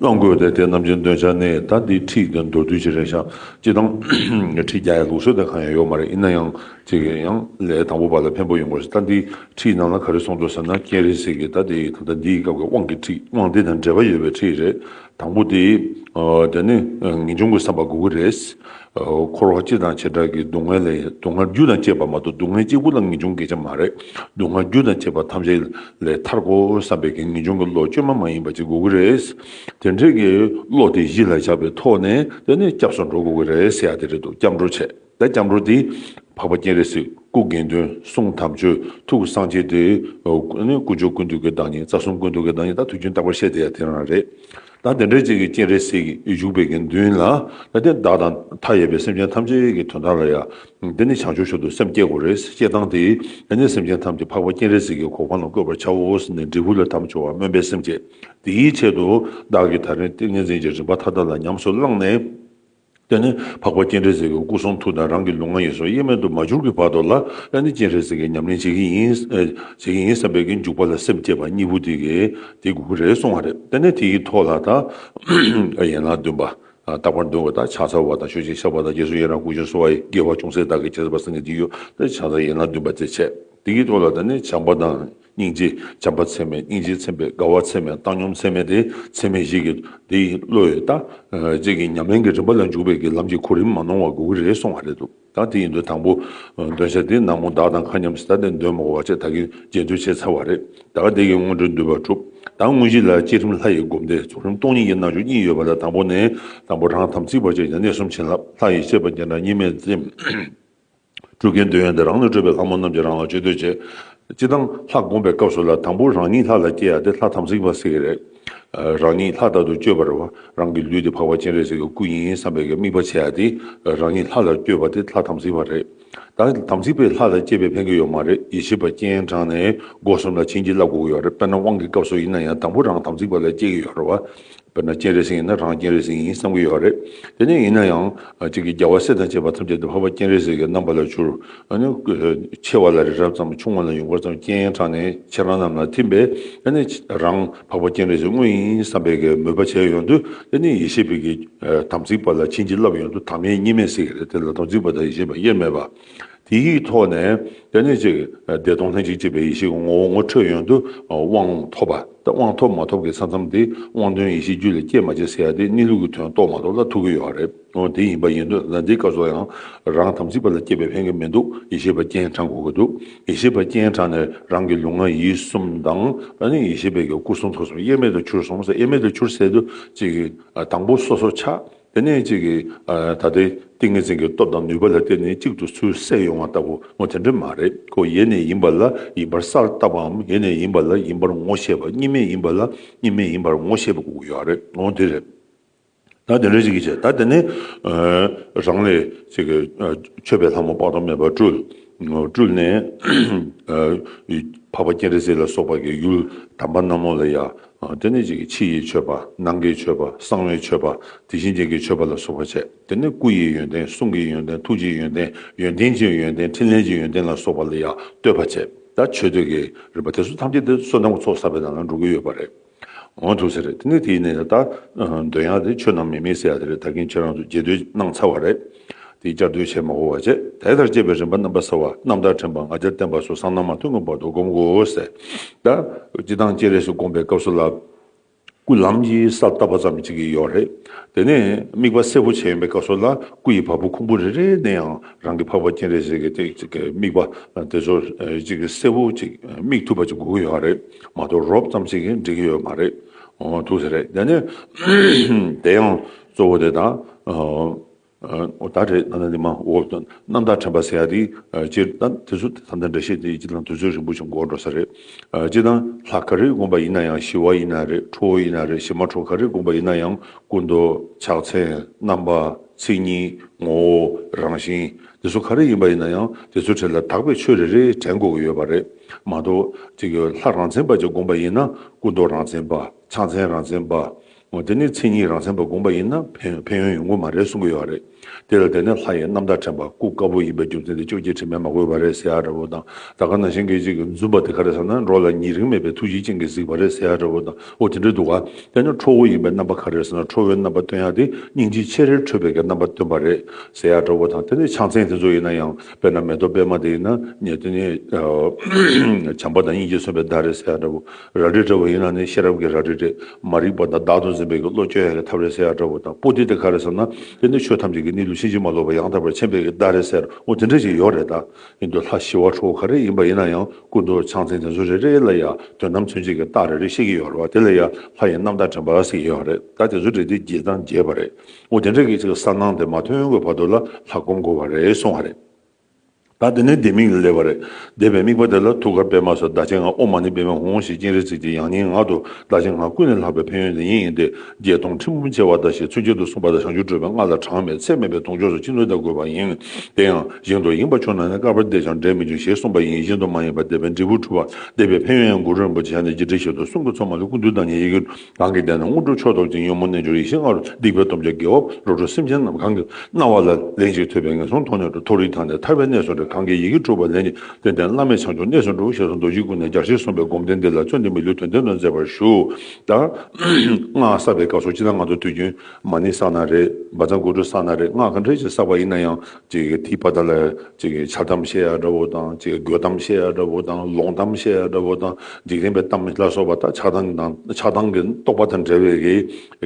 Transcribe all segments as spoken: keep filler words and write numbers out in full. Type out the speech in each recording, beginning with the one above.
གནང་དགོས་ཏེ། དེ་ནམ་རྒྱུན་འདོན་འཆར་ནས་ད་འདི་ཁྲིད་དེ་མདོར་བསྡུས་ཅིག་རེད་ཤག་སྤྱིར་བཏང་ཁྲིད་རྒྱག་ཡ་ལུགས་སྲོལ་དེ་གང་ཡང་ཡོད་མ་རེད། ཡིན་ན་ཡང་ཅིག་ཡང་ལས་དང་པོ་བར་ལ་ཕན་པོ་ཡོང་དགོས་ཟེར། ད་འདི་ཁྲིད་ནང་ལ་ག་རེ་གསུངས་འདུག་ཟེར་ན། སྤྱན་རས་གཟིགས་ཀྱི་ད་འདི་ད་ལྟ་འདིའི་སྐབས་ཀྱི་དབང་གི་ཁྲིད། དབང་འདི་དང་འབྲེལ་བ་ཡོད་པའི་ཁྲིད་རེད། དང་པོ་དེ་དེ་ནི་ངེས་འབྱུང་གི་བསམ་པ་དགོས་ཀྱི་རེད། འཁོར་བ་སྤྱི་དང་བྱེ་བྲག་གི་སྡུག་བསྔལ་ལས། སྡུག་བསྔལ་རྒྱུ་དང་བཅས་པ་མ་གཏོགས། སྡུག་བསྔལ་གཅིག་པུ་ལ་ངེས་འབྱུང་གལ་ཆེ་མ་རེད། སྡུག་བསྔལ་རྒྱུ་དང་བཅས་པ་ཐམས་ཅད་ལས་ཐར་དགོས་བསམ་པའི་གི་ངེས་འབྱུང་གི་བློ་བཅོས་མ་མ་ཡིན་པ་ཅིག་དགོས་ཀྱི་རེད། དེ་འདྲའི་གི་བློ་དེ་གཞི་ལ་བཞག་པའི་ཐོག་ནས་དེ་ནས་སྐྱབས་སུ་འགྲོ་དགོས་ཀྱི་རེད་ཟེར་ཡ་དེ་རེད་འདུག་སྐྱབས་འགྲོ་བྱས། ད་སྐྱབས་འགྲོ་དེ་འཕགས་པ་སྤྱན་རས་གཟིགས། སྐུ་དགེ་འདུན། གསུང་དམ་ཆོས། ཐུགས་སངས་རྒྱས་ཏེ། ཨ་ནི་དཀོན་མཆོག་ཀུན་འདུས་ཀྱི་བདག་ཉིད། རྩ་གསུམ་ཀུན་འདུས་ཀྱི་བདག་ཉིད། ད་དུས་རྒྱུན་རྟག་པར་བཤད་བསྡད་ཡ་དེ་རང་རེད། ད་དེ་འདྲའི་ཅིག་གི་སྤྱན་རས་གཟིགས་བཞུགས་པའི་གི་མདུན་ལ། ད་དེ་བདག་དང་མཐའ་ཡས་པའི་སེམས་ཅན་ཐམས་ཅད་ཀྱི་དོན་དག་ལ་ཡ། དེ་ནི་བྱང་ཆུབ་མཆོག་ཏུ་སེམས་བསྐྱེད་དགོས་རེད། བསྐྱེད་སྟངས་དེ། དེ་ནི་སེམས་ཅན་ཐམས་ཅད་འཕགས་པ་སྤྱན་རས་གཟིགས་ཀྱི་གོ་འཕང་ལ་བཀོད་པར་བྱའོ་ཟེར་ནས་འབྲས་བུ་ལ་དམ་ཆོས་པ་སྨོན་པའི་སེམས་བསྐྱེད། དེའི་ཆེད་དུ་བདག་གིས་ད་རིང་ཏིང་ངེ་འཛིན་གྱི་རིམ་པ་མཐའ་དག་ལ་ཉམས་སུ་བླངས་ནས། དེ་ནི་འཕགས་པ་སྤྱན་རས་གཟིགས་ཀྱི་སྐུ་གསུང་ཐུགས་དང་རང་གི་ལུས་ངག་ཡིད་གསུམ་དབྱེར་མེད་དུ་མ་གྱུར་གྱི་བར་དུ་ལ། ཨ་ནི་སྤྱན་རས་གཟིགས་ཀྱི་ཉམས་ལེན་བྱེད་ཀྱི་ཡིན། ཨ། བྱེད་ཀྱི་ཡིན་བསམ་པའི་གི་འཇུག་པ་ལ་སེམས་བསྐྱེད་པ་གཉིས་པོ་དེ་གི་དེ་དགོས་ཀྱི་རེད་གསུང་བ་རེད། དེ་ནས་དེ་ཡི་ཐོག་ལ་ད་ཡན་ལག་བདུན་པ། ཨ། རྟག་པར་འདོན་དགོས། ད་ཕྱག་འཚལ་བ་དང་ཞབས་ཀྱིས་བཅགས་པ་དང་། རྗེས་སུ་ཡི་རང་བསྐུལ་ཞིང་གསོལ་བ་ཡི། དགེ་བ་ཅུང་ཟད་བདག་གིས་བྱས་པ། སངས་རྒྱས་འདི་ཡི་དབང་དུ། ཕྱག་འཚལ་ཡན་ལག་བདུན་པ་དེ་བྱས། དེ་གི་ཐོག་ལ་ད་ནི་བྱམས་པ་དང་། སྙིང་རྗེ། བྱམས་པ་ཚད་མེད། སྙིང་རྗེ་ཚད་མེད། དགའ་བ་ཚད་མེད། བཏང་སྙོམས་ཚད་མེད་དེ་ཚད་མེད་བཞི་གི་དེའི་བློས་ད་ཅིག་གི་ཉམས་ལེན་གྱི་རིམ་པ་ལ་འཇུག་པའི་གི་ལམ་གྱི་གོ་རིམ་མ་ནོར་བ་དགོས་ཀྱི་རེད་གསུང་བ་རེད་འདུག་ད་དེ་ཡིན་དུས་དང་པོ་འདོན་བྱ་དེ་ནག་མོ་བདག་དང་མཁའ་མཉམ་ཟེར། ད་དེ་འདོན་མ་དགོས་པ་བྱས། ད་གིན་རྗེས་ཟློས་བྱས་ཚར་བ་རེད། ད་ག་དེ་གི་སྔོན་འགྲོའི་འདུན་པ་གྲུབ། ད་དངོས་གཞི་ལ་བསྐྱེད་རིམ་ལྷ་ཡི་སྒོམ་བཟླས། ཚོགས་རིམ་སྟོང་ཉིད་ཀྱི་རྣལ་འབྱོར་གཉིས་ཡོད་པ་ལ། དང་པོ་ནས་དང་པོ་རང་དམ་ཚིག་པར་བྱས་ཀྱང་གནས་གསུམ་བྱིན་རླབས། ལྷ་ཡི་བསྐྱེད་པ་སྤྱན་དྲངས་གཉིས་མེད་རྩེ། སྤྲུལ་སྐུའི་འདོད་ཡོན་དེ་རང་ལས་སྤྲོས་པའི་ལྷ་མོ་རྣམས་ཀྱིས་རང་ལ་མཆོད་བསྟོད་བྱེད། སྤྱིར་བཏང་ལྷ་བསྒོམ་པའི་སྐབས་སུ་ལ་དང་པོ་རང་ཉིད་ལྷ་ལ་བསྐྱེད་ཡ་དེ་ལྷ་དམ་ཚིག་པ་ཟེར་གྱི་རེད། རང་ཉིད་ལྷ་ལྟར་དུ་བཅོས་པ་རེད་བ། རང་གི་ལུས་དེ་འཕགས་པ་སྤྱན་རས་གཟིགས་ཀྱི་སྐུ་ཡིན་བསམ་པའི་གི་དམིགས་པ་བྱེད་ཡ་དེ་རང་ཉིད་ལྷ་ལ་བསྐྱེད་པ་དེ་ལྷ་དམ་ཚིག་པ་རེད། ད་དམ་ཚིག་པས་ལྷ་ལ་བསྐྱེད་པའི་ཕན་གྱི་ཡོད་མ་རེད། ཡེ་ཤེས་པ་སྤྱན་དྲངས་ནས་སྒོ་གསུམ་ལ་བྱིན་གྱིས་བརླབ་དགོས་ཀྱི་ཡོད་རེད། དཔེར་ན་དབང་གི་སྐབས་སུ་ཡིན་ན་ཡང་དང་པོ་རང་དམ་ཚིག་པ་ལ་བསྐྱེད་ཀྱི་ཡོད་རེད་བ། དཔེར་ན་སྤྱན་རས་གཟིགས་ཡིན་ན་རང་སྤྱན་རས་གཟིགས་ཡིན་བསམ་གྱི་ཡོད་རེད། དེ་ནས་ཡིན་ན་ཡང་གཅིག་གི་རྒྱལ་བ་སྲས་དང་བཅས་པ་ཐམས་ཅད་དེ་འཕགས་པ་སྤྱན་རས་གཟིགས་ཀྱི་རྣམ་པ་ལ་གྱུར། ཨ་ནི་ཆེ་བ་ལ་རི་རབ་ཙམ། ཆུང་བ་ལ་ཡུངས་ཀར་ཙམ། སྤྱན་དྲངས་ནས་ཁྱེད་རང་རྣམས་ལ་ཐིམ་པས། ཨ་ནི་རང་འཕགས་པ་སྤྱན་རས་གཟིགས་དངོས་ཡིན་བསམ་པའི་གི་མོས་པ་བྱས་ཡོང་དུས། དེ་ནི་ཡེ་ཤེས་པའི་གི་དམ་ཚིག་པ་ལ་བྱིན་གྱིས་བརླབས་ཡོང་དུས་དམ་ཡེ་གཉིས་མེད་ཟེར་གྱི་རེད། དེ་ལ་དམ་ཚིག་པ་དང་ཡེ་ཤེས་པ་དབྱེར་མེད་པ། དེའི་ཐོག་ནས་དེ་ནས་ཅིག་བདེ་སྟོང་ལྷན་ཅིག་སྐྱེས་པའི་ཡེ་ཤེས་ཀྱི་ངོ་བོ་ངོ་འཕྲོད་ཡོང་དུས་དབང་ཐོབ་པ། ད་དབང་ཐོབ་མ་ཐོབ་ཀྱི་ས་མཚམས་དེ་དབང་དོན་ཡེ་ཤེས་རྒྱུད་ལ་སྐྱེས་མ་སྐྱེས་ཟེར་ཡ་དེ་གནས་ལུགས་ཀྱི་དོན་རྟོགས་མ་ཐོབ་ལ་ཐུག་གི་ཡོད་རེད། འོ་དེ་ཡིན་པ་ཡིན་དུས་ད་འདིའི་སྐབས་སུ་ཡང་རང་དམ་ཚིག་པ་ལ་བསྐྱེད་པའི་ཕན་གྱི་མི་འདུག་ཡེ་ཤེས་པ་སྤྱན་དྲངས་དགོས་ཀྱི་འདུག་ཡེ་ཤེས་པ་སྤྱན་དྲངས་ནས་རང་གི་ལུས་ངག་ཡིད་གསུམ་དང་། ཨ་ནི་ཡེ་ཤེས་པའི་གི་སྐུ་གསུང་ཐུགས་གསུམ་དབྱེར་མེད་དུ་གྱུར་སོང་ཟེར། དབྱེར་མེད་དུ་གྱུར་ཟེར་དུས་ཅིག་དང་པོ་སོ་སོར་ཆགས། དེ་ནས་ཅིག་གིས་ཨ་ད་ལྟའི་ཏིང་ངེ་འཛིན་གྱི་སྟོབས་དང་ནུས་པ་ལ་བརྟེན་ནས་གཅིག་ཏུ་ཚུར་བསྲེས་ཡོང་བ་ལྟ་བུ་མོ་དེ་འདྲ་མ་རེད། ཁོ་ཡེ་ནས་ཡིན་པ་ལ་ཡིན་པར་གསལ་བཏབ་པའམ། ཡེ་ནས་ཡིན་པ་ལ་ཡིན་པར་ངོ་ཤེས་པ། གཉིས་མེད་ཡིན་པ་ལ་གཉིས་མེད་ཡིན་པར་ངོ་ཤེས་པ་དགོས་ཀྱི་ཡོད་རེད། འོ་དེ་རེད། ད་དེ་འདྲ་ཞིག་གིས་བྱས། ད་དེ་ནས་ཨ་རང་ལས་ཅིག་གི་ཨ་མཆོད་པའི་ལྷ་མོ་དཔག་ཏུ་མེད་པ་སྤྲུལ། སྤྲུལ་ནས་ཨ་འཕགས་པ་སྤྱན་རས་གཟིགས་ལ་སོགས་པ་གི་ཡུལ་དམ་པ་རྣམས་ལ་ཡ། ཨ་དེ་ནས་ཅིག་ཕྱི་ཡི་མཆོད་པ། ནང་གི་མཆོད་པ། གསང་བའི་མཆོད་པ། དེ་བཞིན་ཅན་གྱི་མཆོད་པ་ལ་སོགས་པ་བྱས། དེ་ནས་སྐུ་ཡི་ཡོན་ཏན། གསུང་གི་ཡོན་ཏན། ཐུགས་ཀྱི་ཡོན་ཏན། ཡོན་ཏན་གྱི་ཡོན་ཏན། ཕྲིན་ལས་ཀྱི་ཡོན་ཏན་ལ་སོགས་པ་ལ་ཡང་བསྟོད་པ་བྱས། ད་མཆོད་བསྟོད་ཀྱི་རིམ་པ་དེ་ཚོ་ཐམས་ཅད་དེ་བསོད་ནམས་ཀྱི་ཚོགས་བསགས་པའི་ནང་ལ་འགྲོ་གི་ཡོད་པ་རེད། འོ་འདུག་ཟེར་རེད། དེ་ནས་དེའི་ནས་ད་འདོན་ཡག་དེ་ཆོས་རྣམས་མི་དམིགས་ཟེར་ཡག་དེ་རེད། ད་གིན་ཁྱེད་རང་ཚོ་རྗེས་ཟློས་གནང་ཚར་བ་རེད། དེ་བསྐྱར་ཟློས་བྱེད་མ་དགོས་པ་བྱས། དེ་ལྟར་བསྐྱེད་པའི་རིམ་པ་རྣམ་པར་གསལ་བ། རྣམ་དག་ཕྲེང་བ་ལྔ་བརྒྱར་བརྟན་པ་སོགས་གསང་རྣམ་མ་ཐོན་གྱི་བར་དུ་བསྒོམ་དགོས་ཟེར། ད་སྤྱིར་བཏང་སྤྱན་རས་གཟིགས་བསྒོམ་པའི་སྐབས་སུ་ལ། སྐུ་ལམ་གྱི་ས་བཏབ་པ་ཙམ་ཅིག་གི་ཡོད་རེད། དེ་ནས་དམིགས་པ་གསལ་པོ་བྱས་ཡོང་པའི་སྐབས་སུ་ལ་སྐུ་ཡི་བ་སྤུ་ཁུང་བུ་རེ་རེ་ནས་ཡང་རང་གི་འཕགས་པ་སྤྱན་རས་གཟིགས་ཀྱི་དེ་ཅིག་གི་དམིགས་པ་དེ་ཚོ་ཅིག་གི་གསལ་པོ་ཅིག་དམིགས་ཐུབ་པ་ཅིག་དགོས་ཀྱི་ཡོད་རེད། མ་གཏོགས་རོབ་ཙམ་ཞིག་གིས་འགྲིག་གི་ཡོད་མ་རེད། འོ་འདུག་ཟེར་རེད། དེ་ནས་དེ་ཡང་གཙོ་བོ་དེ་དང་། འོ་ད་རེད། ན་ན་ནི་མ་འོ་རྣམ་དག་ཕྲེང་བ་ཟེར་ཡ་དེ་སྤྱིར་བཏང་དེ་ཚོ་ད་ལྟ་འགྲེལ་བཤད་དེ་སྤྱིར་བཏང་དུས་ཚོད་རིང་པོ་ཞིག་འགོར་འགྲོ་ས་རེད། སྤྱིར་བཏང་ལྷ་ག་རེ་བསྒོམ་པ་ཡིན་ན་ཡང་། ཞི་བ་ཡིན་ན་རེད། ཁྲོ་བོ་ཡིན་ན་རེད། ཞི་མ་ཁྲོ་ག་རེ་བསྒོམ་པ་ཡིན་ན་ཡང་། སྐུ་མདོག་ཕྱག་མཚན་རྣམ་པ་མཚན་ཉིད་ངོ་བོ་རང་བཞིན་དེ་ཚོ་ག་རེ་ཡིན་པ་ཡིན་ན་ཡང་དེ་ཚོའི་གྲས་ལ་དག་པའི་ཆོས་རེ་རེ་དྲན་དགོས་ཀྱི་ཡོད་པ་རེད། མ་གཏོགས་ཅིག་ལྷ་རང་མཚན་པ་ཅིག་བསྒོམ་པ་ཡིན་ན་སྐུ་མདོག་རང་མཚན་པ། ཕྱག་མཚན་རང་མཚན་པ། འོ་དེ་ནི་མཚན་ཉིད་རང་མཚན་པ་བསྒོམས་པ་ཡིན་ན་ཕན་ཕན་ཡོན་ཡོང་གི་མ་རེད་གསུང་གི་ཡོད་རེད། དེ་ལ་བརྟེན་ནས་ལྷ་ཡི་རྣམ་ཐར་དྲན་པ་སྐུ་དཀར་པོ་ཡིན་པའི་རྒྱུ་མཚན་དེ་བཅོ་བརྒྱད་དྲི་མས་མ་གོས་པ་རེད་ཟེར་ཡག་འདྲ་བོ་དང་། ད་ག་ནང་བཞིན་གྱི་ཅིག་འཛུམ་པ་དེ་ག་རེ་ཟེར་ན་འགྲོ་ལ་ཉེ་རིང་མེད་པའི་ཐུགས་རྗེ་ཅན་གྱིས་གཟིགས་པ་རེད་ཟེར་ཡག་འདྲ་བོ་དང་། འོ་དེ་འདྲ་འདུག་ག་དེ་ནི་ཁྲོ་བོ་ཡིན་པའི་རྣམ་པ་ག་རེ་ཟེར་ན་ཁྲོ་བོའི་རྣམ་པ་སྟོན་ཡག་དེ་སྙིང་རྗེ་ཆེ་རིང་ཁྲོས་པའི་གི་རྣམ་པ་སྟོན་པ་རེད་ཟེར་ཡག་འདྲ་བོ་དང་། དེ་ནི་ཕྱག་མཚན་དེ་ཚོ་ཡིན་ན་ཡང་དཔེར་ན་མེ་ཏོག་པད་མ་དེ་ཡིན་ན་ནི་དེ་ནི་བྱམས་པ་དང་སྙིང་རྗེས་མཚོན་པའི་མདའ་རེད་ཟེར་ཡག་འདྲ་བོ། རལ་གྲི་འདྲ་བོ་ཡིན་ན་ནི་ཤེས་རབ་ཀྱི་རལ་གྲི་རེད། མ་རིག་པ་དང་བདག་ཏུ་འཛིན་པའི་གི་བློ་བཅོས་ཡག་གི་ཐབས་རེད་ཟེར་ཡག་འདྲ་བོ་དང་། པོ་ཏི་དེ་ག་རེ་ཟེར་ན་དེ་ནི་ཆོས་ཐམས་ཅད་ཀྱི་གནས་ལུགས་ཕྱིན་ཅི་མ་ལོག་པ་ཡང་དག་པར་མཁྱེན་པའི་གི་མདའ་རེད་ཟེར། འོ་དེ་འདྲ་ཞིག་ཡོད་རེད། ད་ཡིན་དུས་ལྷ་ཞི་བ་ཁྲོ་བོ་ག་རེ་ཡིན་པ་ཡིན་ན་ཡང་སྐུ་མདོག་ཕྱག་མཚན་དེ་ཚོ་རེ་རེ་ལ་ཡང་དོན་དམ་མཚོན་བྱེད་ཀྱི་རྟགས་རེ་རེ་བཤད་ཀྱི་ཡོད་རེད་བ། དེ་ལ་ཡང་ལྷ་ཡི་རྣམ་ཐར་དྲན་པ་ཟེར་གྱི་ཡོད་རེད། ད་དེ་ཚོ་རེ་རེ་རྒྱས་དང་རྒྱས་པ་རེད། འོ་དེ་འདྲ་གི་ཅིག་གསལ་སྣང་དེ་མ་ཐོན་གྱི་བར་དུ་ལ་ལྷ་སྒོམ་དགོས་པ་རེད་གསུང་བ་རེད། ད་དེ་ནས་ལྡེ་མིག་ལ་སླེབས་པ་རེད། ལྡེ་བའི་དམིགས་པ་དེ་ལ་ཐུགས་ཀར་པདྨ་སོགས། བདག་ཆེན་ངག་ཨོཾ་མ་ཎི་པདྨེ་ཧཱུྃ་ཞེས་སྤྱན་རས་གཟིགས་ཀྱི་ཡང་སྙིང་ངག་ཏུ་བདག་ཆེན་ངག་ཀུན་ནས་ལྷག་པའི་ཕན་ཡོན་དེ་ཉིད་ཡིན་ཏེ། བརྒྱད་སྟོང་ཁྲི་འབུམ་བྱེ་བ་དང་ཞེས་ཚུན་ཆད་དུ་གསུངས་པ་དང་། བྱང་ཆུབ་སྤྲུལ་པའི་སྔགས་ལ་གྲངས་མེད་ཚད་མེད་པའི་དུང་ཆོས་སུ་ཅི་ནུས་བཟླ་དགོས་པ་ཡིན། དེ་ཡང་བཞིན་དུ་ཡིན་པ་ཆོས་རྣམས་ནི། བསྐལ་པར་བཟླས་ཀྱང་འབྲལ་མི་འབྱུང་ཞེས་གསུངས་པ་ཡིན། བཞིན་དུ་མ་ཡིན་པ་བཟླས་པས་འབྲས་བུ་འགྲུབ་པ། བཟླས་པའི་ཕན་ཡོན་ཡང་གུ་རུ་རིན་པོ་ཆེ་ཡང་ནི་རྗེ་ཁྲི་བཞི་སྟོང་གསུང་གི་ཚོགས་མ་ལུས་ཀུན་འདུས་བདག་ཉིད་ཡི་གེ། གང་གིས་བཟླས་ན་དངོས་གྲུབ་མཆོག་ཐོབ་ཅིང་། ཉོན་མོངས་རྣལ་འབྱོར་ཡེ་ཤེས་ལྔ་རུ། སྡིག་པའི་སྟོབས་ཀྱིས་དགེ་བ་རབ་བསྒྲུབ་སེམས་ཅན་རྣམས། གང་གི་རྣ་བ་ལ་ལན་ཅིག་ཐོས་པས་ངན་སོང་མཐོང་ནས་གྲོལ། མཐོ་རིས་ཐང་ནས་ཐར་པའི་གནས་སུ་འགྲོ། གང་གིས་ཡི་གེ་དྲུག་པ་ལན་ཅིག་བཏོན་ཏེ། བླ་མེད་བྱང་ཆུབ་གནས་སུ་འགྲོ། ཞེས་སོགས་མདོ་རྒྱུད་ཀུན་ནས་རྒྱ་ཆེར་གསུངས་པའི་སྒོམ་བཟླས་འདི་ལ་བརྩོན་ཏེ་མི་ལུས་དོན་ལྡན་དུ་མཛད་པར་ཞུ། ད་སྔགས་བསགས་པའི་སྐབས་སུ་སྤྱིར་བཏང་ང་ཚོ་དུས་རྒྱུན་མ་ཎི་བསགས་ན་རེད། བཛྲ་གུ་རུ་བསགས་ན་རེད། སྔགས་ག་འདྲ་ཞིག་བསགས་པ་ཡིན་ན་ཡང་ཅིག་དེའི་བར་དག་ལ་ཅིག་ཕྱག་དམ་བཤད་ཡག་འདྲ་བོ་དང་། ཅིག་རྒོད་དམ་བཤད་ཡག་འདྲ་བོ་དང་། ལོང་གཏམ་བཤད་ཡག་འདྲ་བོ་དང་། འཇིག་རྟེན་པའི་གཏམ་ལ་སོགས་པ་དང་། ཆགས་སྡང་དང་ཆགས་སྡང་གི་རྟོག་པ་དང་འབྲེལ་བའི་གི་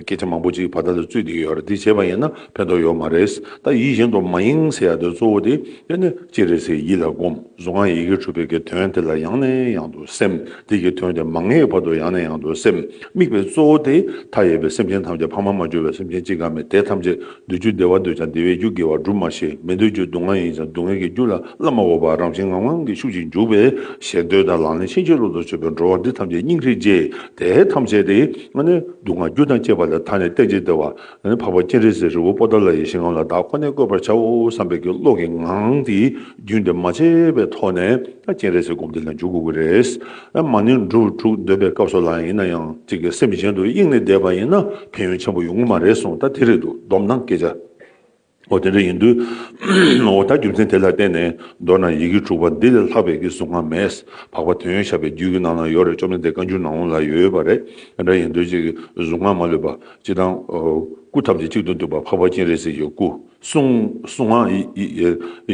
སྐད་ཆ་མང་པོ་ཅིག་བར་དག་ལ་བཙུད་བསྡད་ཡོད་རེད། དེ་བྱས་པ་ཡིན་ན་ཕན་ཐོགས་ཡོད་མ་རེད། ད་ཡིད་བཞིན་དུ་མ་ཡེངས་ཟེར་ཡག་དེ་གཙོ་བོ་དེ་དེ་ནི་སྤྱན་རས་གཟིགས་ཡིད་ལ་བསྒོམ། གཟུངས་སྔགས་ཡི་གེ་དྲུག་པའི་གི་དོན་དེ་ལ་ཡང་ནས་ཡང་དུ་སེམས། དེ་གི་དོན་དེ་མ་ངེས་བར་དུ་ཡང་ནས་ཡང་དུ་སེམས། དམིགས་པའི་གཙོ་བོ་དེ་མཐའ་ཡས་པའི་སེམས་ཅན་ཐམས་ཅད། ཕ་མ་མ་གྱུར་པའི་སེམས་ཅན་ཅི་གང་མེད་དེ་ཐམས་ཅད། འདོད་རྒྱུ་བདེ་བ་འདོད་ཀྱང་བདེ་བའི་རྒྱུ་དགེ་བ་སྒྲུབ་མ་ཤེས། མི་འདོད་རྒྱུ་སྡུག་བསྔལ་ཡིན་ཀྱང་སྡུག་བསྔལ་གྱི་རྒྱུ་ལ་བླ་མ་འོད་དཔག་རང་བཞིན་ངང་ངམ་གྱི་ཤུགས་ཀྱིས་འཇུག་པས་ཞེ་འདོད་དང་ལག་ལེན་ཕྱིན་ཅི་ལོག་ཏུ་སྤྱོད་པའི་འགྲོ་བ་འདི་ཐམས་ཅད་སྙིང་རྗེ་རྗེ། དེ་ཐམས་ཅད་དེ་ཨ་ནི་སྡུག་བསྔལ་རྒྱུ་དང་བཅས་པ་ལས་ཐར་ནས་གཏན་གྱི་བདེ་བ། ཨ་ནི་འཕགས་པ་སྤྱན་རས་གཟིགས་རི་བོ་པོ་ཏ་ལ་ཡི་ཞིང་ཁམས་ལ་བདག་ཁོ་ནས་བཀོད་པར་བྱའོ་བསམ་པའི་གི་བློ་གི་ངང་དེ་རྒྱུན་དེ་མ་ཆད་པའི་ཐོག་ནས་ད་སྤྱན་རས་གཟིགས་སྒོམ་དེ་ལ་འཇུག་དགོས་ཀྱི་རེད། ཨ་མ་ཎི་འབྲུ་དྲུག་འདོན་པའི་སྐབས་སུ་ལ་ཡིན་ན་ཡང་ཅིག་གི་སེམས་གཞན་དུ་གཡེངས་ནས་བསྡད་པ་ཡིན་ན་ཕན་ཡོན་ཆེན་པོ་ཡོང་གི་མ་རེད་གསུངས། ད་དེ་རེད་འདུག་སྡོམ་དང་སྐད་ཆ། འོ་དེ་འདྲ་ཡིན་དུས། འོ་ད་རྒྱུ་མཚན་དེ་ལ་བརྟེན་ནས་མདོར་ན་ཡི་གེ་དྲུག་པ་འདི་ལས་ལྷག་པའི་གི་གཟུངས་སྔགས་མེད། འཕགས་པ་དོན་ཡོད་ཞགས་པའི་རྒྱུད་ཀྱི་ནང་ལ་ཡོད་རེད། བཅོམ་ལྡན་འདས་བཀའ་འགྱུར་ནང་ལོགས་ལ་ཡོད་པ་རེད། དེ་འདྲ་ཡིན་དུས་ཅིག་གཟུངས་སྔགས་མ་ལུས་པ་སྤྱིར་བཏང་སྐུ་ཐམས་ཅད་གཅིག་ཏུ་བསྡུས་པ་འཕགས་པ་སྤྱན་རས་གཟིགས་ཀྱི་སྐུ། གསུང་གསུང་སྔགས་ཡི་ཡི་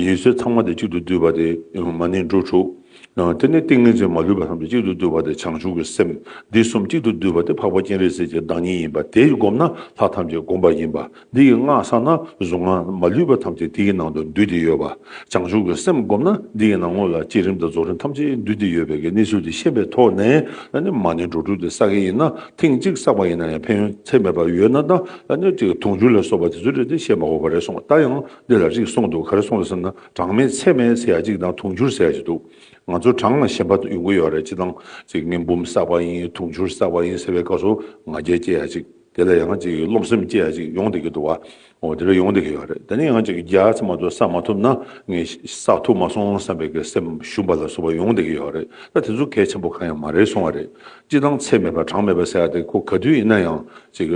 ཡི་ཚུལ་ཚང་མ་དེ་གཅིག་ཏུ་བསྡུས་པ་དེ་མ་ཎི་འབྲུ་དྲུག། དེ་ནས་ཏིང་ངེ་འཛིན་མ་ལུས་པ་ཐམས་ཅད་གཅིག་ཏུ་བསྡུས་པ་དེ་བྱང་ཆུབ་ཀྱི་སེམས། འདི་གསུམ་གཅིག་ཏུ་བསྡུས་པ་དེ་འཕགས་པ་སྤྱན་རས་གཟིགས་ཀྱི་བདག་ཉིད་ཡིན་པ་དེ་བསྒོམས་ན་ལྷ་ཐམས་ཅད་བསྒོམས་པ་ཡིན་པ། འདི་ཡི་སྔགས་བསགས་ན་གཟུངས་སྔགས་མ་ལུས་པ་ཐམས་ཅད་དེ་ཡི་ནང་དུ་འདུས་ཏེ་ཡོད་པ། བྱང་ཆུབ་ཀྱི་སེམས་བསྒོམས་ན་འདི་ཡི་ནང་ངོ་ལ་བསྐྱེད་རིམ་དང་རྫོགས་རིམ་ཐམས་ཅད་འདུས་ཏེ་ཡོད་པའི་གི་གནས་ཚུལ་དེ་ཤེས་པའི་ཐོག་ནས་ཨ་ནི་མ་ཎི་འབྲུ་དྲུག་དེ་བསགས་ཀྱི་ཡིན་ན་ཐེངས་གཅིག་བསགས་པ་ཡིན་ན་ཡང་ཕན་ཡོན་ཚད་མེད་པ་ཡོད་ན། ད་ཨ་ནི་ཅིག་དུང་ཕྱུར་ལ་སོགས་པ་དེ་ཚོ་རེད་དེ་བཤད་མ་དགོས་པ་རེད་གསུངས། ད་ཡང་འདི་ལ་རིགས་གསུངས་འདུག་ག་རེ་གསུངས་རེད་ཟེར་ན་གྲངས་མེད་ཚད་མེད་ཟེར་ཡ་གཅིག་དང་དུང་ཕྱུར་ཟེར་ཡ་གཅིག་འདུག་ང་ཚོ་གྲངས་ལ་ཞེན་པ་ཡོང་གི་ཡོད་རེད། སྤྱིར་བཏང་ཅིག་ངས་འབུམ་བསགས་པ་ཡིན། དུང་ཕྱུར་བསགས་པ་ཡིན་ཟེར་བའི་སྐབས་སུ་ང་རྒྱལ་སྐྱེ་ཡ་ཅིག་དེ་ལ་ཡང་ཅིག་རློམ་སེམས་སྐྱེ་ཡ་ཅིག་ཡོང་བསྡད་ཀྱི་འདུག་བ། འོ་དེ་འདྲ་ཡོང་བསྡད་ཀྱི་ཡོད་རེད། དེ་ནས་ཡང་ཅིག་བརྒྱ་ཙམ་མ་གཏོགས་བསགས་མ་ཐུབ་ན་ངས་བསགས་ཐུབ་མ་སོང་བསམ་པའི་གི་སེམས་ཞུམ་པ་ལ་སོགས་པ་ཡོང་བསྡད་ཀྱི་ཡོད་རེད། ད་དེ་ཚོ་གལ་ཆེན་པོ་གང་ཡང་མ་རེད་གསུང་བ་རེད། སྤྱིར་བཏང་ཚད་མེད་པ་གྲངས་མེད་པ་ཟེར་ཡ་དེ་ཁོ་ག་དུས་ཡིན་ན་ཡང་ཅིག་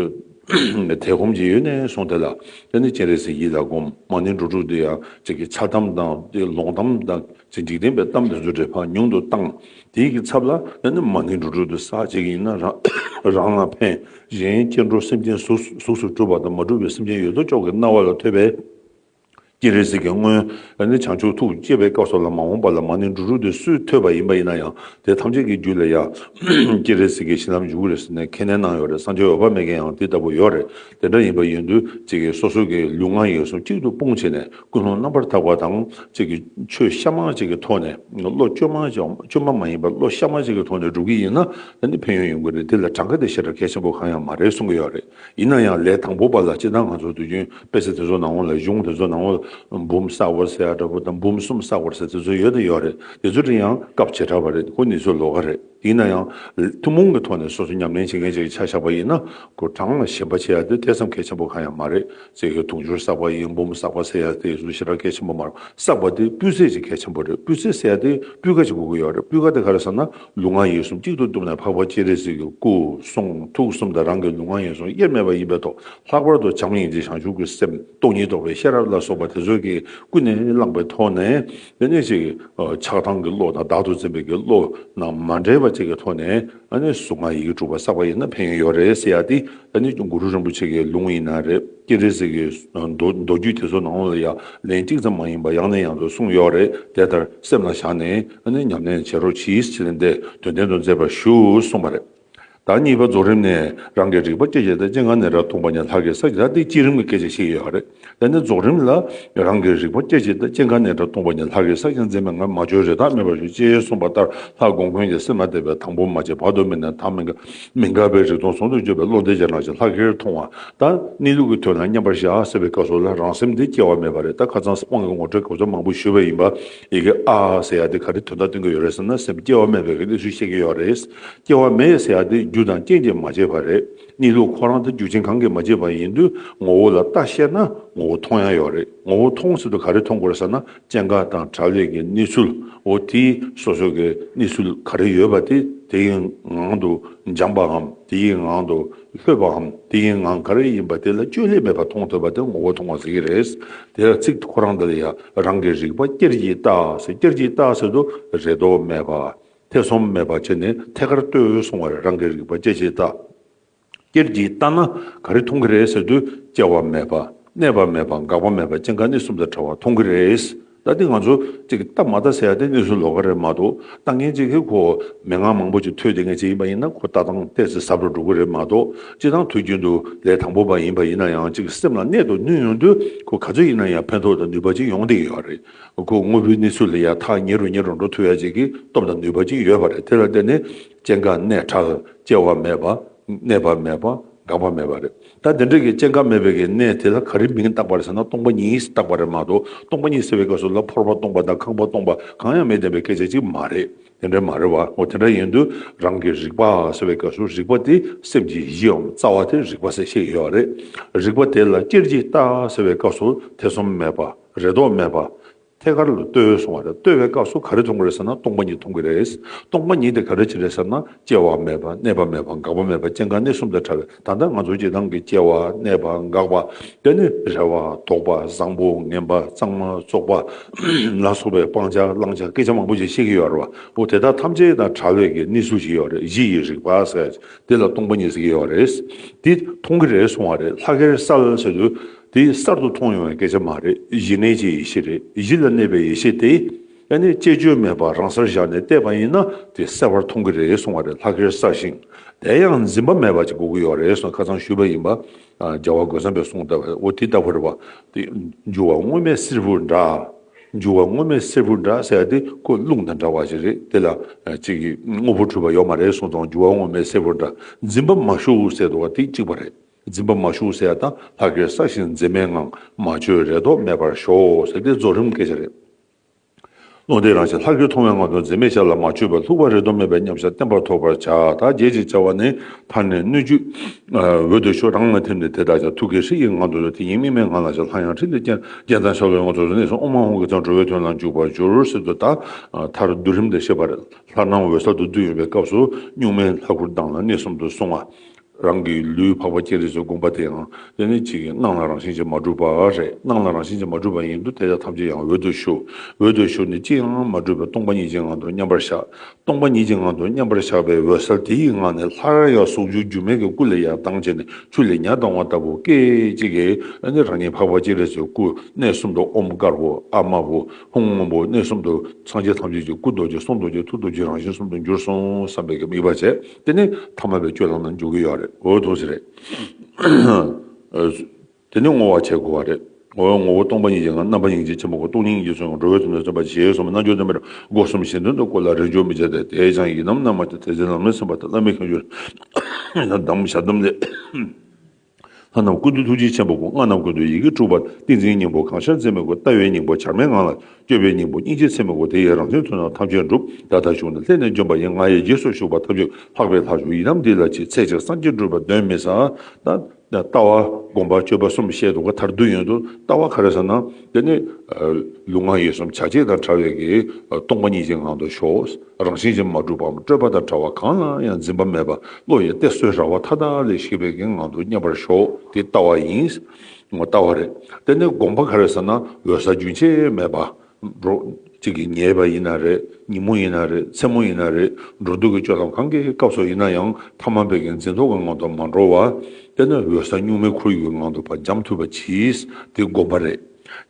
དལ་ཁོམ་ཅིག་ཡོད་ནས་སོང་དེ་ལ་དེ་ནི་སྤྱན་རས་གཟིགས་ཡིད་ལ་བསྒོམ། མ་ཎི་འབྲུ་དྲུག་དེ་ཡང་ཅིག་གི་ཕྱག་དམ་དང་དེ་ལོང་གཏམ་དང་། ཅིག་འཇིག་རྟེན་པའི་གཏམ་དེ་ཚོ་འདྲ་ཕར་ཉུང་དུ་བཏང་། དེའི་གི་ཚབ་ལ་ཨ་ནི་མ་ཎི་འབྲུ་དྲུག་དེ་བསགས་བྱེད་ཀྱི་ཡིན་ན་རང་རང་ལ་ཕན། གཞན་སྐྱེ་འགྲོ་སེམས་ཅན་གཟུགས་གཟུགས་སུ་གྲུབ་པ་དང་མ་གྲུབ་པའི་སེམས་ཅན་ཡོད་དོ་ཅོག་གི་རྣ་བ་ལ་ཐོས་པས། སྤྱན་རས་གཟིགས་ཀྱིས་སྔོན་ཨ་ནི་བྱང་ཆུབ་ཐུགས་བསྐྱེད་པའི་སྐབས་སུ་ལ་མ་འོངས་པ་ལ་མ་ཎི་འབྲུ་དྲུག་དེ་སུས་ཐོས་པ་ཡིན་པ་ཡིན་ན་ཡང་དེ་ཐམས་ཅད་ཀྱི་རྒྱུད་ལ་ཡང་སྤྱན་རས་གཟིགས་ཀྱི་བྱིན་རླབས་འཇུག་གི་རེད་ཟེར་ནས་ཁས་ལེན་གནང་ཡོད་རེད། སངས་རྒྱས་འོད་དཔག་མེད་ཀྱིས་ཡང་དེ་ལྟ་བུ་ཡོད་རེད། དེ་འདྲ་ཡིན་པ་ཡིན་དུས་ཅིག་གིས་སོ་སོ་གི་ལུས་ངག་ཡིད་གསུམ་གཅིག་ཏུ་སྤུངས་བྱས་ནས། ཀུན་སློང་རྣམ་པར་དག་པ་དང་གཅིག་གི་ཆོས་གཤའ་མ་གཅིག་གི་ཐོག་ནས་བློ་བཅོས་མ་གཅིག་བཅོས་མ་མ་ཡིན་པར་བློ་གཤའ་མ་གཅིག་གི་ཐོག་ནས་སྒྲུབ་ཀྱི་ཡིན་ན་ཨ་ནི་ཕན་ཡོན་ཡོང་གི་རེད། དེ་ལ་གྲངས་ཀ་དེ་ཞེ་དྲག་གལ་ཆེན་པོ་གང་ཡང་མ་རེད་གསུང་གི་ཡོད་རེད། ཡིན་ན་ཡང་ལས་དང་པོ་པ་ལ་སྤྱིར་བཏང་ང་ཚོ་དུས་རྒྱུན་དཔེ་ཆ་དེ་ཚོ་ནང་ལ་གཞུང་དེ་ཚོ་ནང་ལ་འབུམ་བསགས་པར་ཟེར་ཡ་འདྲ་པོ་དང་འབུམ་གསུམ་བསགས་པར་ཟེར་དེ་ཚོ་ཡོད་དང་ཡོད་རེད། དེ་ཚོ་དེ་ཡང་སྐབས་བྱེ་བྲག་པ་རེད། ཁོ་ནི་ཚོ་ལོགས་ཀ་རེད། ཡིན་ན་ཡང་ཐུན་མོང་གི་ཐོག་ནས་སོ་སོ་ཉམས་ལེན་བྱེད་མཁན་ཅིག་ཆ་བཞག་པ་ཡིན་ན། ཁོ་གྲངས་ལ་ཞེན་པ་བྱེད་ཡ་དེ་དེ་ཙམ་གལ་ཆེན་པོ་གང་ཡང་མ་རེད། ཅིག་གི་དུང་ཕྱུར་བསགས་པ་ཡིན། འབུམ་བསགས་པ་ཟེར་ཡ་དེ་ཞེ་དྲག་གལ་ཆེན་པོ་མ་རེད། བསགས་པ་དེ་སྤུས་ཚད་ཅིག་གལ་ཆེན་པོ་རེད། སྤུས་ཚད་ཟེར་ཡ་དེ་སྤུས་ཀ་ཅིག་དགོས་ཀྱི་ཡོད་རེད། སྤུས་ཀ་དེ་ག་རེ་ཟེར་ན། ལུས་ངག་ཡིད་གསུམ་གཅིག་ཏུ་བཏུམས་ནས། འཕགས་པ་སྤྱན་རས་གཟིགས་ཀྱི་སྐུ་གསུང་ཐུགས་གསུམ་དང་རང་གི་ལུས་ངག་ཡིད་གསུམ་དབྱེར་མེད་པ་ཡིན་པའི་ཐོག། ལྷག་པར་དུ་བྱམས་སྙིང་རྗེ་བྱང་ཆུབ་ཀྱི་སེམས། སྟོང་ཉིད་རྟོགས་པའི་ཤེས་རབ་ལ་སོགས་པ་དེ་ཚོ་གིས་ཀུན་ནས་བསླངས་པའི་ཐོག་ནས། དེ་ནས་ཅིག་ཆགས་སྡང་གི་བློ་དང་བདག་ཏུ་འཛིན་པའི་གི་བློ་རྣམས་མ་འདྲེས་པ་ཅིག་གི་ཐོག་ནས། ཨ་ནི་གཟུངས་སྔགས་ཡི་གེ་དྲུག་པ་བསགས་པ་ཡིན་ན་ཕན་ཡོན་ཡོད་རེད་ཟེར་ཡ་དེ། ཨ་ནི་གུ་རུ་རིན་པོ་ཆེ་གི་ལུང་ཡིན་ན་རེད། སྤྱན་རས་གཟིགས་ཀྱི་མདོ་མདོ་རྒྱུད་དེ་ཚོ་ནང་ལ་ཡང་ལན་གཅིག་ཙམ་མ་ཡིན་པ་ཡང་ནས་ཡང་དུ་གསུངས་ཡོད་རེད། དེ་ལྟར་སེམས་ལ་བཞག་ནས། ཨ་ནི་ཉམས་ལེན་བྱེད་རོགས་གྱིས་ཟེར་ནས། དེ་དོན་ལྡན་དུ་མཛད་པར་ཞུ་གསུངས་པ་རེད། ད་གཉིས་པ། རྫོགས་རིམ་ནས་རང་གི་རིག་པ་སྐྱེ་བྱེད་དང་སྐྱེ་འགག་གནས་སྐབས་སྟོང་པ་ཉིད་ལྷག་གེར་བསགས་ཤིང་། ད་དེ་བསྐྱེད་རིམ་གྱི་སྐད་ཆ་བཤད་ཀྱི་ཡོད་རེད། དེ་ནས་རྫོགས་རིམ་ལ། རང་གི་རིག་པ་སྐྱེ་བྱེད་དང་སྐྱེ་འགག་གནས་སྐབས་སྟོང་པ་ཉིད་ལྷག་གེར་བསགས་ཤིང་། འཛད་མེད་ངང་མ་བཅོས་རེ་ཐག་མེད་པར་ཞོག་ཅེས་གསུངས་པ་ལྟར། ལྷ་གོང་འཕེལ་གྱི་སེམས་ལ་གཏད་པས། དང་པོ་མ་སྐྱེས་བར་དུ་མི་གནས། ཐ་མི་དགའ་མི་དགའ་བའི་རིག་སྟོང་ཟུང་དུ་འཇུག་པའི་བློ་འདི་ཇེ་རང་ཇེ་ལྷག་གེར་མཐོང་བ། ད་གནས་ལུགས་ཀྱི་དོན་ལ་མཉམ་པར་བཞག་ཟེར་བའི་སྐབས་སུ་ལ། རང་སེམས་འདི་སྐྱེ་བ་མེད་པ་རེད། ད་ཁ་སང་དབང་གི་ངོ་སྤྲོད་གོ་ཚོད་མང་པོ་ཞུས་པ་ཡིན་པ། ཡི་གེ་ཨ་ཟེར་ཡ་དེ་ག་རེ་དོན་དག་སྟོན་གྱི་ཡོད་རེད་ཟེར་ན། སེམས་སྐྱེ་བ་མེད་པའི་གི་གནས་ཚུལ་བཤད་ཀྱི་ཡོད་རེད། སྐྱེ་བ་མེད་ཟེར་ཡ་དེ་རྒྱུ་དང་རྐྱེན་གྱིས་མ་སྐྱེས་པ་རེད། གནས་ལུགས་ཁོ་རང་དེ་རྒྱུ་རྐྱེན་གང་གིས་མ་སྐྱེས་པ་ཡིན་དུས། ངོ་བོ་ལ་ལྟ་ཤེས་ན་ངོ་བོ་མཐོང་ཡ་ཡོད་རེད། ངོ་བོ་མཐོང་ཟེར་དུས་ག་རེ་མཐོང་དགོས་རེད་ཟེར་ན། སྐྱེ་འགག་དང་བྲལ་བའི་གི་གནས་ཚུལ། འོ་དེ་སོ་སོ་གི་གནས་ཚུལ་ག་རེ་ཡོད་པ་དེ། དེ་ཡི་ངང་དུ་འཇམ་པའམ། དེ་ཡི་ངང་དུ་ལྷོད་པའམ། དེ་ཡི་ངང་ག་རེ་ཡིན་པ་དེ་ལ་བཅོས་བསླད་མེད་པར་མཐོང་ཐུབ་པ་དེ་ངོ་བོ་མཐོང་བ་ཟེར་གྱི་རེད། དེ་ལ་ཚིག་ཁོ་རང་འདི་ལ་ཡང་། རང་གི་རིག་པ་སྐྱེར་གྱིས་བལྟ་ཟེར། སྐྱེར་གྱིས་བལྟ་ཟེར་དུས་རེ་དོགས་མེད་པ། ཐེ་ཚོམ་མེད་པ་བྱས་ནས་ཐད་ཀར་ལྟོས་གསུང་བ་རེད། རང་གི་རིག་པ་སྐྱེར་གྱིས་བལྟ། སྐྱེར་གྱིས་བལྟ་ན་ག་རེ་མཐོང་གི་རེད་ཟེར་དུས། སྐྱེ་བ་མེད་པ། གནས་པ་མེད་པ། འགག་པ་མེད་པ། སྐྱེ་འགག་གནས་གསུམ་དང་བྲལ་བ་མཐོང་གི་རེད། ད་དེ་ང་ཚོ་ཅིག་ལྟ་མ་ལྟ་ཟེར་ཡ་དེ་གནས་ཚུལ་ལོགས་ཀ་རེད་མ་གཏོགས། ལྟ་མཁན་ཅིག་གིས་ཁོ་མན་ངག་མང་པོ་ཅིག་ཐོས་བསྡད་མཁན་ཅིག་ཡིན་པ་ཡིན་ན། ཁོ་ལྟ་སྟངས་ཏོག་ཙམ་ཟབ་རུ་འགྲོ་གི་རེད་མ་གཏོགས། སྤྱིར་བཏང་དུས་རྒྱུན་དུ་ལས་དང་པོ་པ་ཡིན་པ་ཡིན་ན་ཡང་། ཅིག་སེམས་ལ་གནད་དུ་བསྣུན་ཡོང་དུས། ཁོ་ག་ཚོད་ཡིན་ན་ཡང་ཕན་ཐོགས་དང་ནུས་པ་ཅིག་ཡོང་བསྡད་ཀྱི་ཡོད་རེད། ཁོ་དངོས་པོའི་གནས་ཚུལ་ལ་ཡང་ཐག་ཉེ་རུ་ཉེ་རུ་འགྲོ་ཐུབ་ཡ་ཅིག་གི་སྟོབས་དང་ནུས་པ་ཅིག་ཡོད་པ་རེད། དེ་ལ་བརྟེན་ནས་སྐྱེ་འགག་གནས་བྲལ། སྐྱེ་བ་མེད་པ། གནས་པ་མེད་པ། འགག་པ་མེད་པ་རེད། ད་དེ་འདྲ་གི་སྐྱེ་འགག་མེད་པའི་གི་གནས་དེ་ལ་ག་རེ་མིང་བཏགས་པ་རེད་ཟེར་ན། སྟོང་པ་ཉིད་བཏགས་པ་རེད་མ་གཏོགས། སྟོང་པ་ཉིད་ཟེར་བའི་སྐབས་སུ་ལ་ཕོར་པ་སྟོང་པ་དང་ཁང་པ་སྟོང་པ་གང་ཡང་མེད་བསྡད་པའི་སྐད་ཆ་ཅིག་མ་རེད། དེ་འདྲ་མ་རེད་བ། འོ་དེ་འདྲ་ཡིན་དུས། རང་གི་རིག་པ་ཟེར་བའི་སྐབས་སུ། རིག་པ་དེ་སེམས་ཀྱི་གཞི་འམ་རྩ་བ་དེ་རིག་པ་ཟེར་བཤད་ཡོད་རེད། རིག་པ་དེ་ལ་སྐྱེར་གྱིས་བལྟ་ཟེར་བའི་སྐབས་སུ། ཐེ་ཚོམ་མེད་པ། རེ་དོགས་མེད་པ། ཐད་ཀར་ལ་ལྟོས་གསུང་བ་རེད། ལྟོས་པའི་སྐབས་སུ་ག་རེ་མཐོང་གི་རེད་ཟེར་ན། སྟོང་པ་ཉིད་མཐོང་གི་རེད། སྟོང་པ་ཉིད་དེ་ག་རེ་ཅིག་རེད་ཟེར་ན། སྐྱེ་བ་མེད་པ། གནས་པ་མེད་པ། འགག་པ་མེད་པ། སྐྱེ་འགག་གནས་གསུམ་དང་བྲལ་བའི། ད་ལྟ་ང་ཚོ་སྤྱིར་བཏང་གི་སྐྱེ་བ། གནས་པ། འགག་པ། དེ་ནི་རེ་བ། དོགས་པ། བཟང་པོ། ངན་པ། གཙང་མ། བཙོག་པ་ལ་སོགས་པའི་སྤང་བྱ་བླང་བྱ་སྐད་ཆ་མང་པོ་ཞིག་བཤད་ཀྱི་ཡོད་རེད་བ། འོ་དེ་དག་ཐམས་ཅད་དང་བྲལ་བའི་གི་གནས་ཚུལ་ཞིག་ཡོད་རེད། གཞི་ཡི་རིག་པ་ཟེར། དེ་ལ་སྟོང་པ་ཉིད་ཟེར་གྱི་ཡོད་རེད། དེ་མཐོང་གི་རེད་གསུང་བ་རེད། ལྷག་གེར་གསལ་ཟེར་དུས། དེ་གསར་དུ་མཐོང་ཡོང་བའི་སྐད་ཆ་མ་རེད། གཞི་གནས་ཀྱི་ཡེ་ཤེས་རེད། གཞི་ལ་གནས་པའི་ཡེ་ཤེས་དེ། ཨ་ནི་བཅས་བཅོས་མེད་པར་རང་སར་བཞག་ནས་བལྟས་པ་ཡིན་ན། དེ་གསལ་བར་མཐོང་གི་རེད་གསུང་བ་རེད། ལྷག་གེར་གསལ་ཞིང་། དེ་ཡང་འཛིན་པ་མེད་པ་ཅིག་དགོས་ཀྱི་ཡོད་རེད་གསུངས། ཁ་སང་ཞུས་པ་ཡིན་པ། ཨ། རྒྱལ་བ་རྒོད་ཚང་པའི་གསུང་ལྟ་བུ། འོ་དེ་ལྟ་བུ་རེད་བ། དེ་འགྱུ་བ་དངོས་མེད་བསེར་བུ་འདྲ། འགྱུ་བ་དངོས་མེད་བསེར་བུ་འདྲ་ཟེར་ཡ་དེ་ཁོ་རླུང་དང་འདྲ་བ་ཞིག་རེད། དེ་ལ་ཅིག་གི་དངོས་པོ་གྲུབ་པ་ཡོད་མ་རེད་གསུངས་དང་། འགྱུ་བ་དངོས་མེད་བསེར་བུ་འདྲ། འཛིན་པ་མ་ཞུགས་ཟེར་འདུག་བ། དེ་གཅིག་པ་རེད། འཛིན་པ་མ་ཞུགས་ཟེར་ཡ་དང་། ལྷག་གེར་གསལ་ཞིང་འཛིན་མེད་ངང་། མ་བཅོས་རེ་དོགས་མེད་པར་ཞོག་ཟེར་དེ་རྫོགས་རིམ་སྐད་ཆ་རེད། བློ་འདས་རང་བཞིན་ལྷག་གེར་མཐོང་བའི་ངང་དུ་འཛིན་མེད་ཞལ་ལ་མ་བཅོས་པར། ལྷུག་པ་རེ་དོགས་མེད་པའི་མཉམ་བཞག་བརྟན་པར་ཐོབ་པར་བྱ། ད་རྗེས་ཀྱི་བྱ་བ་ནི། མཐར་གནས་སྣོད་བཅུད་འོད་དུ་ཤོག་རང་ལ་ཐིམ་ནས་དེ་དག་ཀྱང་ཐུགས་ཀའི་ཧྲཱིཿཡི་ངང་དུ་ཡོད། དེ་ཉིད་དམིགས་མེད་ངང་ལ་བཞག་སླར་ཡང་ཧྲཱིཿལ་བརྒྱན། བརྒྱན་དང་ཤར་ལྷོའི་ངོ་ཚུལ་དུ་གནས་སུ་ཨོཾ་ཨཱཿཧཱུྃ་གི་ཚེ་འགྲོ་བའི་དོན་ལ་འཇུག་པར་འགྱུར་ཟེར་དུས། ད་མཐར་བསྡུ་རིམ་དེ་བཤད་པ་རེད། ལྷར་སྣང་འོད་གསལ་དུ་བསྡུས་ཡོད་པའི་སྐབས་སུ། གཉུག་མའི་ལྷ་སྐུར་ལྡང་ལ་གནས་གསུམ་དུ་གསུངས་པ། རང་གི་ལུས་འཕགས་པ་སྤྱན་རས་གཟིགས་བསྒོམ་པ་དེའང་། དེ་ནི་གཅིག་གི་སྣང་ལ་རང་བཞིན་གྱིས་མ་གྲུབ་པ་རེད། སྣང་ལ་རང་བཞིན་གྱིས་མ་གྲུབ་པ་ཡིན་དུས། དེ་དག་ཐམས་ཅད་ཡང་འོད་དུ་ཞུ། འོད་དུ་ཞུ་ནས་ཅི་ཡང་མ་གྲུབ་པའི་སྟོང་པ་ཉིད་ཀྱི་ངང་དུ་མཉམ་པར་བཞག་སྟོང་པ་ཉིད་ཀྱི་ངང་དུ་མཉམ་པར་བཞག་པའི་འོད་གསལ་དེ་ཡི་ངང་ནས། སླར་ཡང་གཟུགས་འགྱུར་སྒྱུ་མའི་གི་སྐུ་ལ་ཡང་ལྡང་བྱས་ནས། ཆུ་ལ་ཉ་ལྡང་བ་ལྟ་བུ་སྐད་ཅིག་གིས། ཨ་ནི་རང་ཉིད་འཕགས་པ་སྤྱན་རས་གཟིགས་སྐུ་གནས་གསུམ་དུ། ཨོཾ་དཀར་པོ། ཨ་དམར་པོ། ཧཱུྃ་སྔོན་པོ། གནས་གསུམ་དུ། སངས་རྒྱས་ཐམས་ཅད་ཀྱི་སྐུ་རྡོ་རྗེ། གསུང་རྡོ་རྗེ། ཐུགས་རྡོ་རྗེ་རང་བཞིན་གསུམ་དུ་གྱུར་སོང་བསམ་པའི་གི་དམིགས་པ་བྱས། དེ་ནི་ཐ་མལ་པའི་སྤྱོད་ལམ་ལ་འཇུག་གི་ཡོད་རེད། འོ་དོ་ཟེར་རེད། དེ་ནི་བསྔོ་བ་བྱེད་དགོས་པ་རེད། འོ་ངོ་བོ་སྟོང་པ་ཉིད་ཀྱི་ངང་། རྣམ་པ་སྙིང་རྗེ་ཆེན་པོ་སྐུ། སྟོང་ཉིད་སྙིང་རྗེ་ཚོགས་ཀྱི། འགྲོ་བའི་དོན་དུ་བརྩོན་པར་བྱེད་གསུངས་པ། རྣལ་འབྱོར་དམ་པས་སྒོ་གསུམ་གཞན་དོན་དུ་བཀོལ་ལ། རིམ་གྲོ་མི་བྱ་སྟེ། དེས་ཀྱང་ཡི་དམ་རྣམས་མ་བསྐྱོད། དེ་ཚེ་ལམ་རིམ་ཟིན་པ་ལྟར། བླ་མའི་ཁྱབ་འཇུག་ལ་གདམས། ཞལ་གདམས་ལས། ལྷ་རྣམས་ཀུན་ཏུ་ཐུགས་རྗེ་ཆེན་པོ་སྐུ། སྔགས་རྣམས་ཀུན་ཏུ་ཡི་གེ་དྲུག་པ། ཏིང་འཛིན་སྙིང་པོ་གང་ཤར་འཛིན་མའི་སྐུ། ལྟ་བའི་སྙིང་པོ་བྱར་མེད་ངང་ལ། སྤྱོད་པའི་སྙིང་པོ་སྙིང་རྗེ་ཚད་མའི་སྐུ། དེ་ཡི་རང་བཞིན་མཐོང་ན་ཐམས་ཅད་འགྲུབ། བདག་ལྟ་བྱུང་ན་ལྷན་ནེ་འབྱོན་པ་ཡི། ང་ཡི་རྗེས་སུ་ཞུགས་པ་ཐམས་ཅད། ལྷག་པའི་ལྷ་མཆོག་ཡི་རྣམ་འདི་ལ་མཆི། ཚེ་གཅིག་སངས་རྒྱས་འགྲུབ་པ་གདོན་མི་ཟ། ད་ལྟ་བ་སྒོམ་པ་སྤྱོད་པ་གསུམ་བཤད་འདུག་ག་མཐར་ཐུག་ཡོང་དུས་ལྟ་བ་ག་རེ་ཟེར་ན། དེ་ནི་ལུས་ངག་ཡིད་གསུམ་བྱ་བྱེད་དང་བྲལ་བའི་གི་སྟོང་པ་ཉིད་ཀྱི་ངང་དུ་ཞོག་རང་བཞིན་གྱིས་མ་གྲུབ་པའམ་སྤྲོས་པ་དང་བྲལ་བ། གང་ལ་ཡང་འཛིན་པ་མེད་པ། བློ་ཡི་གཏད་སོའི་ར་བ་མཐའ་དག་ལས་ཞིག་པའི་གི་ངང་དུ་མཉམ་པར་ཞོག་དེ་ལྟ་བ་ཡིན། ལྟ་བ་རེད། དེ་ནི་སྒོམ་པ་ག་རེ་ཟེར་ན། འོད་གསལ་རྒྱུན་ཆད་མེད་པ། འགྲོ་གཅིག་གིས་ཉལ་བ་ཡིན་ན་རེད། ཉིན་མོ་ཡིན་ན་རེད། མཚན་མོ་ཡིན་ན་རེད། འགྲོ་འདུག་གི་སྤྱོད་ལམ་གང་གི་སྐབས་སུ་ཡིན་ན་ཡང་ཐ་མལ་པའི་གི་འཛིན་རྟོག་གི་ངང་དུ་མ་འགྲོ་བ། དེ་ནི་འོད་གསལ་གཉུག་མའི་ཁོར་ཡུག་གི་ངང་དུ་ཕར་འབྱམས་ཐུབ་པ་གྱིས་དེ་སྒོམ་པ་རེད།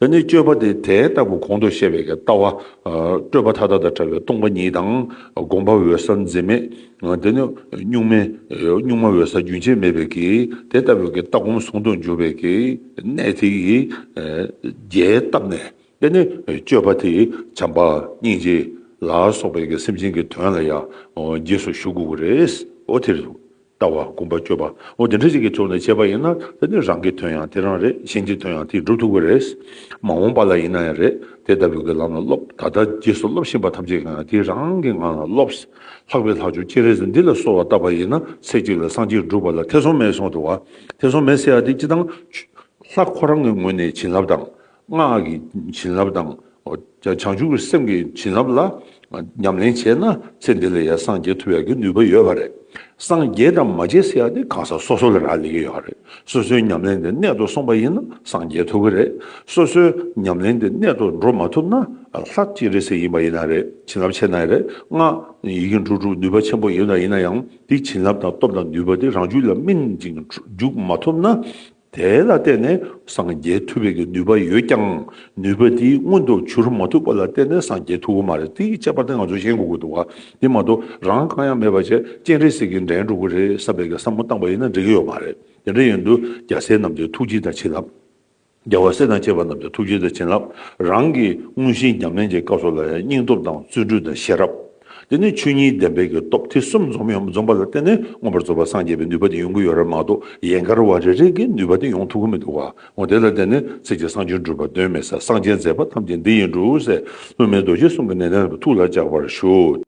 དེ་ནི་སྤྱོད་པ་དེ་དེ་ལྟ་བུ་གོང་དུ་བཤད་པའི་གི་ལྟ་བ། སྤྲོས་པ་མཐའ་དག་དང་བྲལ་བའི་སྟོང་པ་ཉིད་དང་། སྒོམ་པ་འོད་གསལ་འཛིན་མེད། དེ་ནི་གཉུག་མའི་གཉུག་མ་འོད་གསལ་རྒྱུན་ཆད་མེད་པའི་གི་དེ་ལྟ་བུའི་གི་ལྟ་སྒོམ་ཟུང་དུ་འཇུག་པའི་གི་གནད་དེ་ཡི་རྒྱས་བཏབ་ནས། དེ་ནི་སྤྱོད་པ་དེ་བྱམས་པ་སྙིང་རྗེ་ལ་སོགས་པའི་གི་སེམས་ཅན་གྱི་དོན་ལ་ཡང་རྗེས་སུ་ཞུགས་དགོས་ཀྱི་རེད། འོ་དེ་རེད། ལྟ་བ་སྒོམ་པ་སྤྱོད་པ་འོ་དེ་འདྲ་ཞིག་གི་ཐོག་ནས་བྱས་པ་ཡིན་ན། དེ་ནི་རང་གི་དོན་ཡང་དེ་རང་རེད། གཞན་གྱི་དོན་ཡང་དེ་འགྲུབ་ཐུབ་ཀྱི་རེད། མ་འོངས་པ་ལ་ཡིན་ན་ཡང་རེད། དེ་ལྟ་བུའི་གི་ལམ་ལ་སློབ། ད་ལྟ་རྗེས་སུ་སློབ་བཞིན་པ་ཐམས་ཅད་ཀྱང་དེ་རང་གི་ངང་ལ་སློབ། ལྷག་པའི་ལྷ་མཆོག་སྤྱན་རས་གཟིགས་འདི་ལ་གསོལ་བ་བཏབ་པ་ཡིན་ན་ཚེ་གཅིག་ལ་སངས་རྒྱས་འགྲུབ་པ་ལ་ཐེ་ཚོམ་མེད་གསུངས་འདུག་བ། ཐེ་ཚོམ་མེད་ཟེར་ཡ་དེ་སྤྱིར་བཏང་ལྷ་ཁོ་རང་གི་ངོས་ནས་བྱིན་རླབས་དང་། སྔགས་ཀྱི་བྱིན་རླབས་དང་། བྱང་ཆུབ་ཀྱི་སེམས་ཀྱི་བྱིན་རླབས་ལ་ཉམས་ལེན་བྱས་ན་ཚེ་འདི་ལ་ཡང་སངས་རྒྱས་ཐུབ་ཡག་གི་ནུས་པ་ཡོད་པ་རེད། སངས་རྒྱས་དང་མ་རྒྱས་ཟེར་ཡག་དེ་གང་ཟག་སོ་སོ་ལ་རག་ལས་ཀྱི་ཡོད་རེད། སོ་སོའི་ཉམས་ལེན་དེ་གནད་དུ་སོང་པ་ཡིན་ན་སངས་རྒྱས་ཐུབ་ཀྱི་རེད། སོ་སོའི་ཉམས་ལེན་དེ་གནད་དུ་འགྲོ་མ་ཐུབ་ན། ལྷ་སྤྱན་རས་གཟིགས་ཡིན་པ་ཡིན་ན་རེད། བྱིན་རླབས་ཆེ་ན་རེད། སྔགས་ཡི་གེ་འབྲུ་དྲུག་ནུས་པ་ཆེན་པོ་ཡོད་ན་ཡིན་ན་ཡང་དེ་བྱིན་རླབས་དང་སྟོབས་དང་ནུས་པ་དེ་རང་རྒྱུད་ལ་སྨིན་ཅིང་འཇུག་མ་ཐུབ་ན། དེ་ལ་བརྟེན་ནས་སངས་རྒྱས་ཐུབ་པའི་གི་ནུས་པ་ཡོད་ཀྱང་། ནུས་པ་དེ་མངོན་དུ་གྱུར་མ་ཐུབ་པ་ལ་བརྟེན་ནས་སངས་རྒྱས་ཐུབ་ཀྱི་མ་རེད། དེ་ཡི་ཁྱད་པར་དེ་ང་ཚོས་ཤེས་དགོས་ཀྱི་འདུག་བ། དེ་མ་གཏོགས་རང་གང་ཡང་མེད་པ་བྱས་སྤྱན་རས་གཟིགས་ཀྱིས་འདྲེན་འགྲོ་གི་རེད་བསམ་པའི་གི་བསམ་བློ་བཏང་པ་ཡིན་ན་འགྲིག་གི་ཡོད་མ་རེད། དེ་འདྲ་ཡིན་དུས་རྒྱལ་སྲས་རྣམས་ཀྱི་ཐུགས་རྗེ་དང་བྱིན་རླབས། རྒྱལ་བ་སྲས་དང་བཅས་པ་རྣམས་ཀྱི་ཐུགས་རྗེ་དང་བྱིན་རླབས། རང་གི་དངོས་གཞིའི་ཉམས་ལེན་གྱི་སྐབས་སུ་ལ་ཡང་སྙིང་སྟོབས་དང་བརྩོན་འགྲུས་དང་ཤེས་རབ། དེ་ནས་ཆོས་ཉིད་བདེན་པའི་གི་སྟོབས་དེ་གསུམ་འཛོམས་ཡོང་འཛོམས་པ་ལ་བརྟེན་ནས་མངོན་པར་རྫོགས་པར་སངས་རྒྱས་པའི་ནུས་པ་དེ་ཡོང་གི་ཡོད་རེད་མ་གཏོགས། ཡན་གར་བ་རེ་རེ་གི་ནུས་པ་དེ་ཡོང་ཐུབ་ཀྱི་མི་འདུག་བ། འོ་དེ་ལ་བརྟེན་ནས་ཚེ་གཅིག་སངས་རྒྱས་འགྲུབ་པ་གདོན་མི་ཟ། སངས་རྒྱས་མཛད་པ་ཐམས་ཅད་འདི་ཡིན་འགྲུབ་ཟེར། སློབ་མའི་རྡོ་རྗེ་གསུམ་གྱི་ནན་ཏན་ཐུགས་ལ་འཇགས་པར་ཞུ།